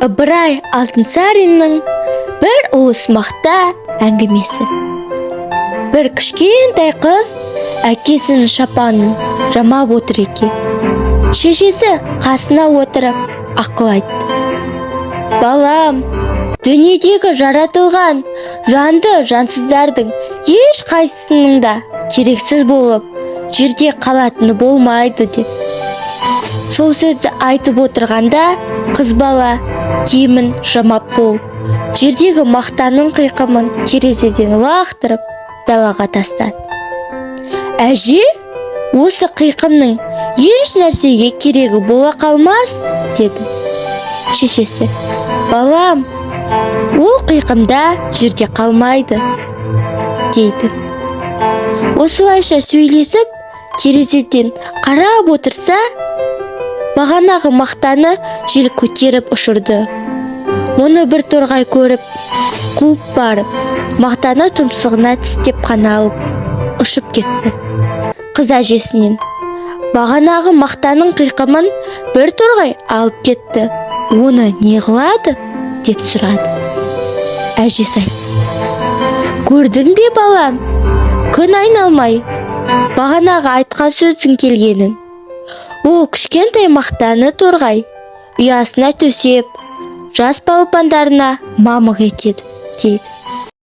Ыбырай Алтынсариннің «Бір уыс мақта» әңгімесі. Бір кішкентай қыз әкесінің шапанын жамап отыр екен. Шешесі қасына отырып ақыл айтты: «Балам, дүниедегі жаратылған жанды жансыздардың еш қайсысының да керексіз болып жерде қалатыны болмайды», – деп. Сол сөзді айтып отырғанда, қыз бала киімін жамап болып, жердегі мақтаның қиқымын терезеден лақтырып, далаға тастады. «Әже, осы қиқымның еш нәрсеге керегі бола қалмас», – деді. Шешесі: «Балам, ол қиқымда жерде қалмайды», – дейді. Осылайша сөйлесіп, терезеден қарап отырса, бағанағы мақтаны жел көтеріп ұшырды. Мұны бір торғай көріп, қуып барып, мақтаны тұмсығына тістеп қана алып ұшып кетті. Қыз әжесінен: «Бағанағы мақтаның қиқымын бір торғай алып кетті, оны не қылады?» – деп сұрады. Әжесі айтты: «Көрдің бе, балам, күн айналмай бағанағы айтқан сөздің келгенін? Ол кішкентай мақтаны торғай ұясына төсеп, жас балапандарына мамық етеді», – дейді.